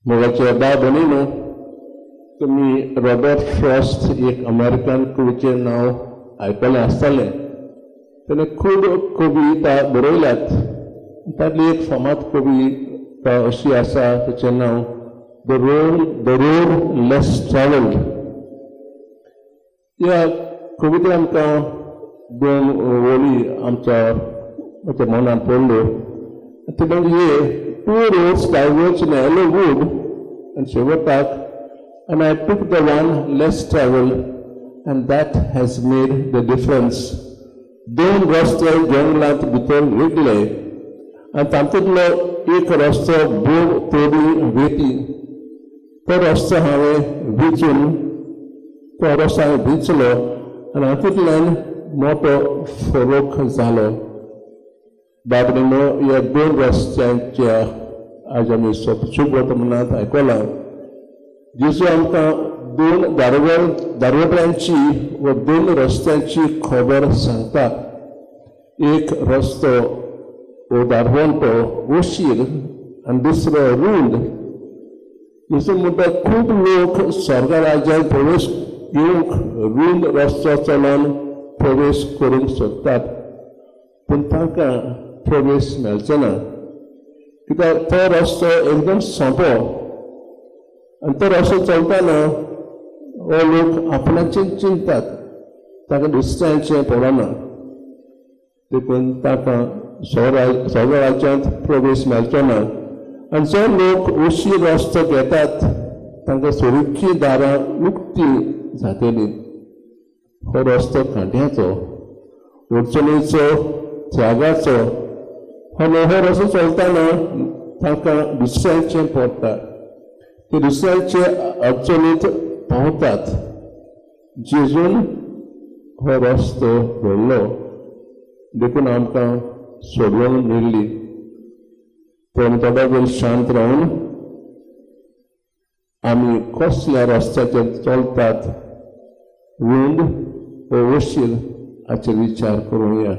मोगाच्या भाव भयणीनो, तुमी रॉबर्ट फ्रॉस्ट एक अमेरिकन कवीचें नांव आयकलें आसतलें. ताणें खूब कविता बरयल्यात. तांतली एक फामाद कविता अशी आसा, ताचें नांव The Road Less Travelled. ह्या कविते आमकां दोन ओळी आमच्या आमच्या मनांत पडल्यो. ते म्हणजे, "Two roads diverged in yellow wood," आनी शेवटाक, "and I took the one less travelled and that has made the difference." दोन रस्ते जंगलांत भितर रिगले आनी तातूंतलो एक रस्तो भोव तोडी वेती. तो रस्तो हांवें विचलो आनी हातूंतल्यान मोटो फरक जालो. बाबडीनो, ह्या दोन रस्त्यांच्या आज आमी शुभवर्तमानांत आयकलां. जेजू आमकां दोन दारवट्यांची व दोन रस्त्यांची खबर सांगता. एक रस्तो वो दारवंटो वशीर आनी दुसरो रूंद. जेजू म्हणटा, खूब लोक स्वर्ग राज्यांत प्रवेश घेवंक रूंद रस्तो चलोन प्रवेश करूंक सोदतात, पूण तांकां प्रवेश मेळचो ना, कित्याक तो रस्तो एकदम सोंपो आनी तो रस्तो चलतना हो लोक आपणाचें चिंततात, ताका दुसऱ्यांचें पडना. देखून ताका स्वर्ग राज्यांत प्रवेश मेळचो ना. आनी जो लोक उशीर रस्तो घेतात तांकां सोरीची दारां उक्ती जातली. हो रस्तो कांट्याचो, अडचणीचो, त्यागाचो. हो रस्तो चलतना तांकां दुसऱ्यांचें पडटा, ते दुसऱ्यांचे अडचणीत पावतात. जेजून हो रस्तो घडलो, देखून आमकां सोडवण मेळ्ळी. पूण थोडो वेळ शांत रावन आमी कसल्या रस्त्याचेर चलतात, रूंद वो वशीर, हाचेर विचार करूया.